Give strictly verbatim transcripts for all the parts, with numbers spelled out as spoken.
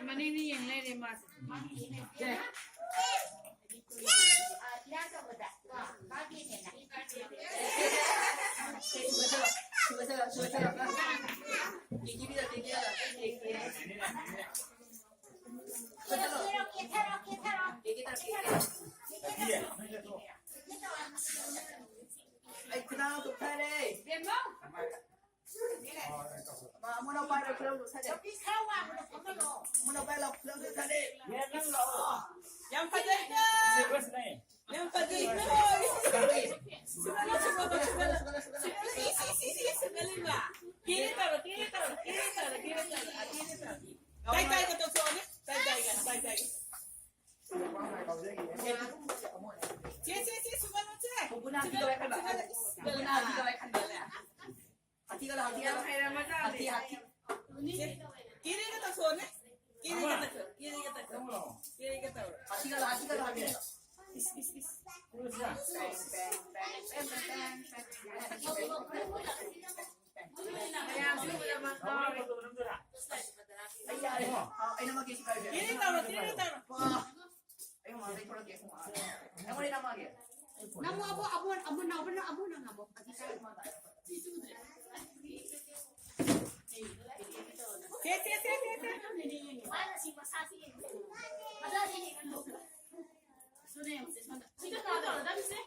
ꯃꯅꯤꯡꯗ ꯌꯦꯡ ꯂꯩꯔꯦ ꯃꯥꯁꯦ꯫ ꯑꯩ ꯈꯨꯗꯥꯡ ꯂꯧꯊꯣꯛꯊꯔꯦ꯫ ꯑꯃꯨꯛ ꯅꯧ ꯄꯥꯏꯔꯣ, ꯈꯨꯗꯥꯡ ꯂꯧꯊꯣꯛꯊꯔꯦ꯫ ꯑꯃꯨꯛ ꯅꯧ ꯄꯥꯏꯔꯣ, ꯈꯨꯗꯥꯡ ꯂꯧꯊꯣꯛꯊꯔꯦ꯫ ꯌꯥꯝ ꯐꯖꯩꯗ꯫ ꯌꯥꯝ ꯐꯖꯩ꯫ ꯁꯨꯒꯠꯂꯣ, ꯁꯨꯒꯠꯂꯣ, ꯁꯨꯒꯠꯂꯣ꯫ ꯁꯨꯒꯠꯂꯣ, ꯏꯁ, ꯏꯁ, ꯏꯁ, ꯏꯁ, ꯁꯨꯒꯠꯂꯤꯕ꯫ ꯀꯦꯔꯦ ꯇꯧꯔꯣ, ꯀꯦꯔꯦ ꯇꯧꯔꯣ, ꯀꯦꯔꯦ ꯇꯧꯔꯣ, ꯀꯦꯔꯦ ꯇꯧꯔꯣ, ꯀꯦꯔꯦ ꯇꯧꯔꯣ꯫ ꯇꯥꯏ, ꯇꯥꯏꯒ ꯇꯧꯊꯣꯛꯑꯣꯅꯦ꯫ ꯇꯥꯏ, ꯇꯥꯏꯒ, ꯇꯥꯏ, ꯇꯥꯏꯒ꯫ ꯆꯦ, ꯆꯦ, ꯆꯦ, ꯁꯨꯒꯠꯂꯣ, ꯆꯦ꯫ ꯁꯨꯒꯠꯂꯣ, ꯁꯨꯒꯠꯂꯣ꯫ ꯍꯥꯊꯤꯒꯂꯣ, ꯍꯥꯊꯤꯒꯂꯣ꯫ ꯍꯥꯊꯤ, ꯍꯥꯊꯤ꯫ ꯀꯦꯔꯦꯒ ꯇꯧꯊꯣꯛꯑꯣꯅꯦ꯫ ꯀꯦꯔꯦꯒ ꯇꯧꯊꯣꯛꯑꯣ, ꯀꯦꯔꯦꯒ ꯇꯧꯊꯣꯛꯑꯣ꯫ ꯀꯦꯔꯦꯒ ꯇꯧꯔꯣ꯫ ꯍꯥꯊꯤꯒꯂꯣ, ꯍꯥꯊꯤꯒꯂꯣ, ꯍꯥꯊꯤꯒꯂꯣ꯫ ꯏꯁ, ꯏꯁ, ꯏꯁ꯫ ꯃꯌꯥꯝꯁꯦ ꯎꯕꯗ ꯃꯪ ꯉꯥꯎꯔꯦ꯫ ꯑꯩ ꯌꯥꯔꯦ꯫ ꯑꯩ ꯅꯝꯃꯛꯀꯦ, ꯁꯤ ꯄꯥꯏꯔꯣ꯫ ꯀꯦꯔꯦ ꯇꯧꯔꯣ, ꯀꯦꯔꯦ ꯇꯧꯔꯣ꯫ ꯋꯥ꯫ ꯑꯩ ꯃꯃꯥꯡꯗꯩ ꯊꯣꯛꯂꯛꯀꯦ, ꯑꯩꯈꯣꯏ ꯃꯃꯥꯡꯗ꯫ ꯑꯩꯉꯣꯟꯗ ꯅꯝꯃꯛꯑꯒꯦ꯫ ꯅꯝꯃꯣ, ꯑꯕꯣ, ꯑꯕꯣ, ꯑꯃꯨ ꯅꯧꯕꯅ ꯑꯃꯨ ꯅꯪ ꯑꯃꯨ꯫ ꯁꯦ, ꯁꯦ, ꯁꯦ, ꯁꯦ, ꯁꯦ꯫ ꯃꯥꯅ ꯁꯤ ꯃꯁꯥꯁꯤ ꯌꯦꯡꯉꯨ꯫ ꯃꯁꯥꯁꯤ ꯌꯦꯡꯉꯨ꯫ ꯁꯤꯗ ꯇꯧꯔꯗꯕꯅꯤꯁꯦ꯫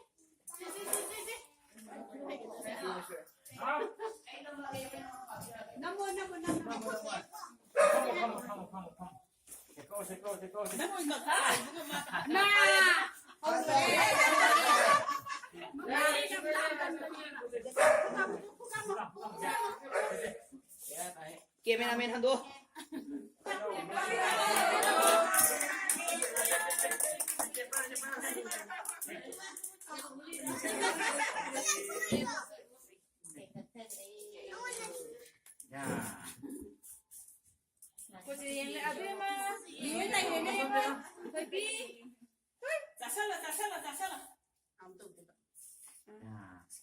ꯁꯦ, ꯁꯦ, ꯁꯦ, ꯁꯦ, ꯁꯦ꯫ ꯅꯝꯃꯣ, ꯅꯝꯃꯣ, ꯅꯝꯃꯣ, ꯅꯝꯃꯣ꯫ ꯐꯝꯃꯣ, ꯐꯝꯃꯣ, ꯐꯝꯃꯣ, ꯐꯝꯃꯣ, ꯐꯝꯃꯣ꯫ ꯀꯦꯃꯦꯔꯥꯃꯦꯟ ꯍꯟꯗꯣꯛꯑꯣ꯫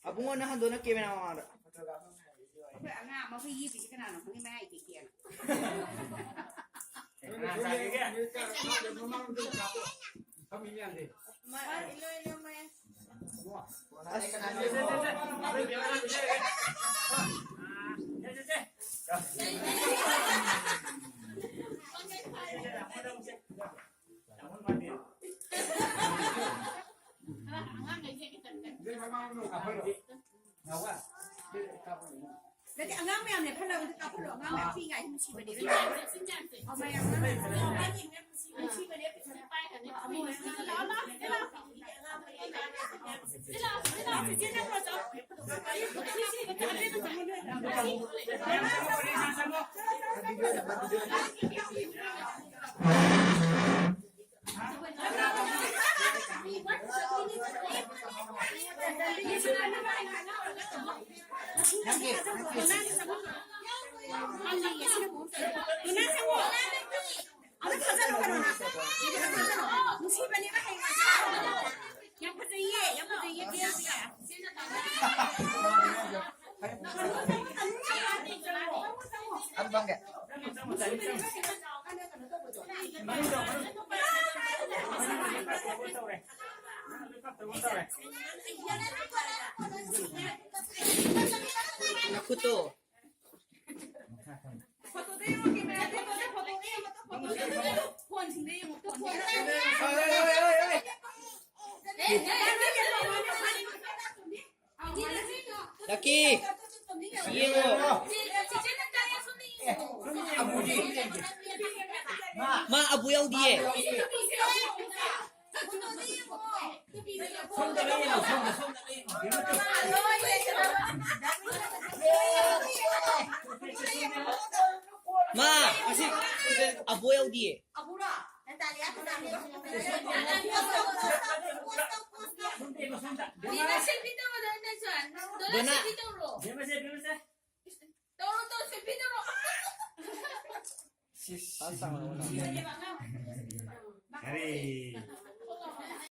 ꯑꯕꯨꯡꯉꯣ, ꯅꯪ ꯍꯟꯗꯣꯛꯅ ꯀꯦꯃꯦꯔꯥ ꯃꯃꯥꯡꯗ꯫ ꯑꯩꯈꯣꯏ ꯑꯉꯥꯡ ꯑꯃ ꯑꯩꯈꯣꯏ ꯌꯦꯛꯄꯤꯁꯦ ꯀꯅꯥꯅꯣ ꯈꯪꯗꯦ, ꯃꯌꯥꯏ ꯀꯦꯀꯦꯅ꯫ ꯀꯅꯥ ꯆꯥꯒꯦ? ꯐꯝꯃꯤ ꯃꯌꯥꯝꯁꯦ꯫ ꯃꯥ ꯏꯂꯣ ꯏꯂꯣ ꯃꯌꯥꯝ꯫ ꯑꯁ꯫ ꯅꯠꯇꯦ, ꯑꯉꯥꯡ ꯃꯌꯥꯝꯅꯦ ꯈꯜꯂꯒ ꯑꯝꯇ ꯀꯥꯞꯍꯜꯂꯣ꯫ ꯑꯉꯥꯡ ꯃꯌꯥꯝ ꯄꯤꯛꯏꯉꯥꯏꯗ ꯅꯨꯡꯁꯤꯕꯅꯦ꯫ ꯑꯣ, ꯃꯌꯥꯝ ꯑꯉꯥꯡ ꯃꯌꯥꯝ ꯅꯨꯡꯁꯤꯕꯅꯦ꯫ ꯌꯥꯝ ꯐꯖꯩꯌꯦ, ꯌꯥꯝ ꯐꯖꯩꯌꯦ, ꯄꯤꯌꯥꯁꯦ꯫ ꯑꯗꯨ ꯐꯪꯒꯦ꯫ ꯅꯈꯨꯠꯇꯣ꯫ ꯐꯣꯟꯁꯤꯡꯗ ꯌꯦꯡꯉꯣ, ꯐꯣꯟꯁꯤꯡꯗ꯫ ꯂꯛꯀꯤ, ꯁꯤ ꯌꯦꯡꯉꯣ꯫ ꯃꯥ ꯑꯕꯨ ꯌꯥꯎꯗꯤꯌꯦ꯫ ꯃꯥ, ꯑꯁꯤ ꯑꯕꯨ ꯌꯥꯎꯗꯤꯌꯦ꯫ ꯑꯕꯨꯔꯣ? ꯅꯇꯥꯂꯤꯌꯥ ꯀꯅꯥꯅꯣ? ꯁꯣꯝꯗ, ꯁꯣꯝꯗ꯫ ꯗꯣꯅꯥ꯫ ꯇꯧꯔꯣ, ꯇꯧꯔꯣ, ꯁꯦꯜꯐꯤ ꯇꯧꯔꯣ꯫ ꯁꯤꯁ꯫ ꯑꯔꯦ꯫